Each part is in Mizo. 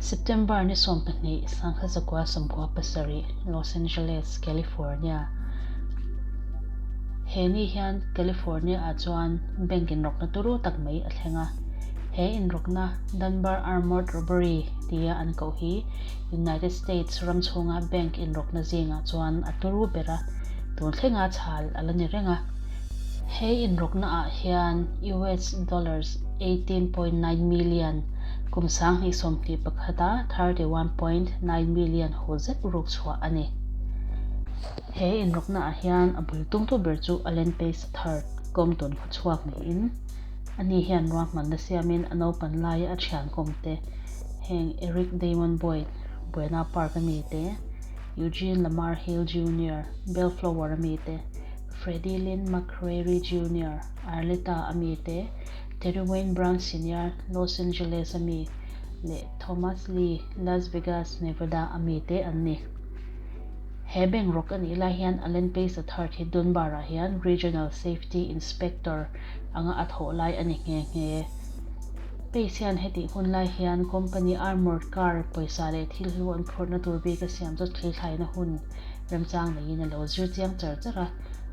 September ni 12, 1997, Los Angeles, California. He ni hian California ah chuan bank inrawkna turu tak mai a thleng a. He inrawkna Dunbar Armored Robbery tia an koh hi United States ram chhunga bank inrawkna zingah chuan a turu ber a, tun thlenga chhal a la ni reng a. He inrawkna ah hian US dollars 18.9 million, kum 2021 a 31.9 million hu zet ruk chhuah a ni. He inrawkna ah hian a bul tumtu ber chu Allen Pace Third, Compton khawchhuak niin ani hian ruahmanna siamin a naupan laia a thian kawmte heng Eric Damon Boyd, Buena Park a mite, Eugene Lamar Hill Junior, Bellflower a mite, Freddie Lynn McCrary Junior, Arleta a mite, Terry Wayne Brown Senior, Los Angeles a mi, leh Thomas Lee, Las Vegas, Nevada a mite an ni. He bank rawk a nih lai hian Allen Pace Third hi Dunbar-ah hian Regional Safety Inspector anga a thawh lai a ni nghe nghe. Pace hian hetih hun lai hian company armoured car pawisa leh thil hlu an phurhna tur bik a siam chu thlithlaina hun remchang neiin a lo zir chiang char char a.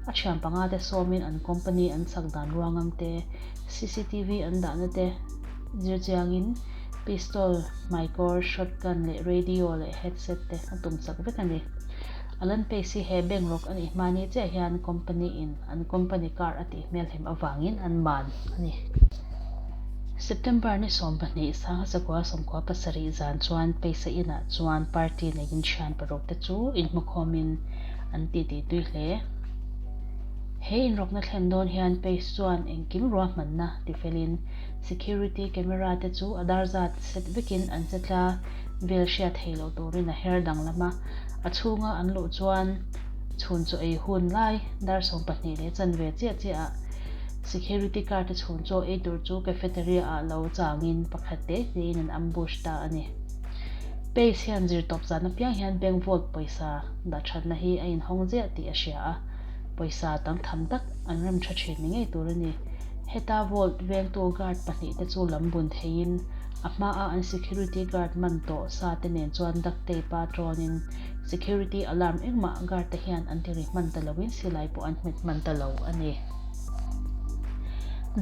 A thian panga te sawmin an company an sak dan ruangam te, cctv an dahna te zir chiangin pistol, hmaikawr, shotgun leh radio leh headset te a tum chak vek a ni. Alan Pace hi he bank rawk a nih hma ni chiah hian company in an company car a tih hmelhem avangin an man a ni. September ni 12, 1997 zan chuan Pace-a inah chuan party neiin thian paruk te chu inhmukhawmin an titi tui hle. He inrawkna thlen dawn hian Pace chuan engkim ruahmanna tifelin security camera te chu a dar zat set vekin an che tla vel hriat thei loh turin a her danglam a, a chhunga an luh chuan chhun chaw ei hun lai dar 12 leh chanve chiah chiah ah security guard te chhun chaw ei tur chu cafeteria ah lo changin pakhat te tein an ambush ta a ni. Pace hian zirtawp zan apiang hian bank vault pawisa dah thatna hi a inhawng ziah tih a hria a, pawisa tam tham tak an rem tha thin ni ngei tur a ni. Heta vault vengtu guard pahnih te chu lam bun theiin a hmaa an security guard man tawh sa te nen chuan duct tape a tawnin security alarm engmah guard te hian an ti ri hman ta loin silai pawh an hmet hman ta lo a ni.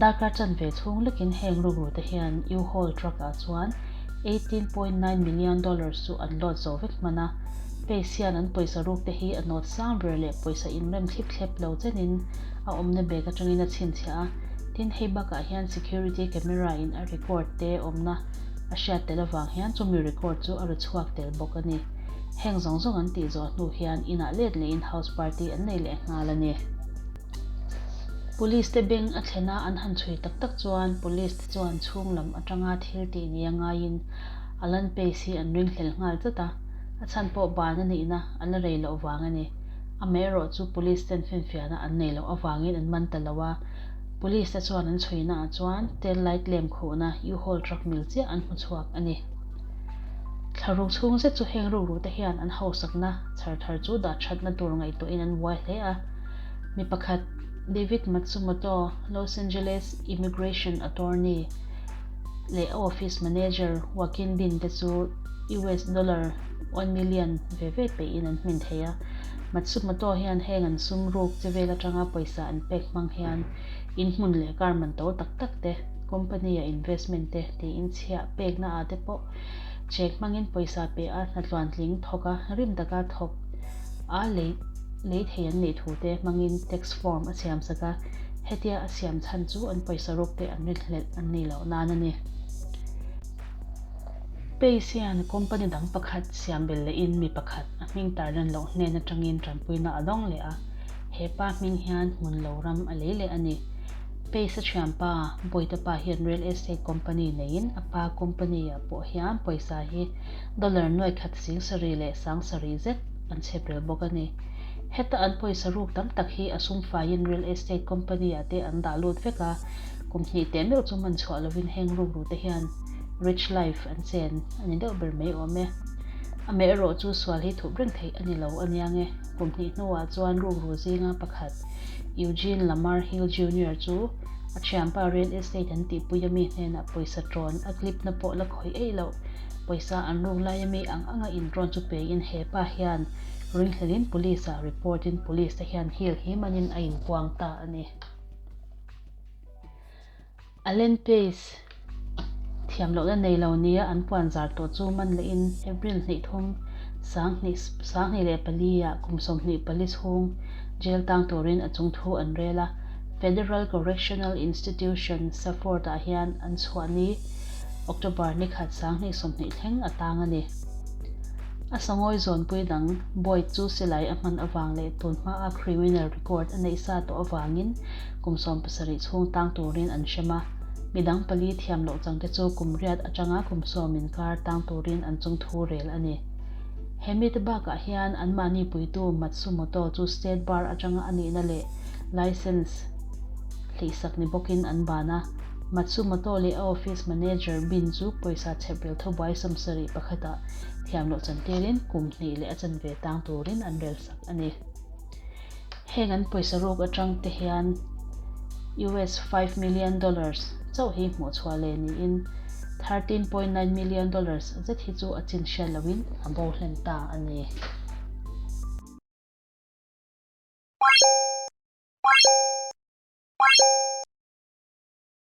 Darkar chanve chhung lekin heng rukru te hian U-Haul truck ah chuan $18.9 million chu an load zo vek hman a, Pace hian an pawisa ruk te hi a nawt sang ber leh pawisa inrem thlip thlep lo chenin a awmna bag atangin a chhinchhiah a, tin hei bakah hian security camera in a record te awmna a hriat tel avang hian chumi record chu a ri chhuak tel bawk a ni. Heng zawng zawng an tih zawh hnu hian inah let lehin house party an nei leh nghal a ni. Police te beng a thlen a an han chhui tak tak chuan police te chuan chhung lam atanga thil tih nia ngaiin Alan Pace hi an ringhlel nghal tlat a, a chhan pawh ban a nihna a la rei loh vang a ni. Amaherawh chu police ten finfiahna an nei loh avangin an man ta lo a, police te chuan an chhuina ah chuan tail light lem khuhna U-Haul truck mil chiah an hmu chhuak a ni. Thlaruk chhung zet chu heng rukru te hian an hausakna chhar thar chu dah thatna tur ngaihtuahin an buai hle a. Mi pakhat David Matsumoto, Los Angeles immigration attorney leh a office manager Joaquin Bin te chu US dollar one million ve ve peihin an hmin thei a. Matsumoto hian heng an sum ruk che vel atanga pawisa an pek hmang hian in hmun leh car man to tak tak te, company a investment te tiin chhiah pekna ah te pawh check hmangin pawisa pe a hnatluantling thawk a, rim taka thawk a lei lei thei an neih thu te hmangin tax form a siam sak a, hetia a siam chhan chu an pawisa ruk te an rinhlelh an nei loh nan a ni. Pace hian company dang pakhat siam belh lehin mi pakhat a hming tarlan loh hnen atangin tanpuina a dawng leh a, he pa hming hian hmun lo ram a lei leh a ni. Pace a thianpa Boyd-a pa hian real estate company neiin a pa company ah pawh hian pawisa hi dollar nuai khat sing sarih leh sang sarih zet an chhep rel bawk a ni. Heta an pawisa ruk tam tak hi a sum faiin real estate company ah te an dah lut vek a, kum hnih teh meuh chu man chhuah lovin heng rukru te hian rich life an chen a ni deuh ber mai awm e. Amaherawh chu sual hi thup reng theih a ni lo aniang e. Kum hnih hnuah chuan rukru zinga pakhat Eugene Lamar Hill Junior chu A thianpa real estate an tihpui ami hnenah pawisa ṭawn a clip na pawh la khawih eih loh. Pawisa an ruk lai ami ang anga inrawn chu pein he pa hian ringhlelin police ah report in police te hian Hill hi manin a inpuang ta a ni. Allen Pace thiam lohna nei lo nia an puan zar tawh chu man lehin April hnih thum 2024 ah kum 24 chhung jail tang turin a chung thu an rel a. Federal Correctional Institution, Safford ah hian an chhuah ni October ni khat 2020 thleng a tang a ni. A sangawi zawnpui dang Boyd chu silai a hman avang leh tun hmaa criminal record a neih sa tawh avangin kum 17 chhung tang turin an hrem a, midang pali thiam loh changte chu kum riat atanga kum sawm inkar tang turin an chung thu rel a ni. He mite bakah hian anmahni puitu Matsumoto chu State Bar atanga a nihna leh license hlihsak ni bawkin an ban a, Matsumoto leh a office manager Bin chu pawisa chheprel thubuai 71 ah thiam loh chantirin kum hnih leh a chanve tang turin an relsak a ni. Heng an pawisa ruk atang te hian US $5 million chauh hi hmuh chhuah leh niin $13.9 million zet hi chu a chin hriat lohin a bo hlen ta a ni.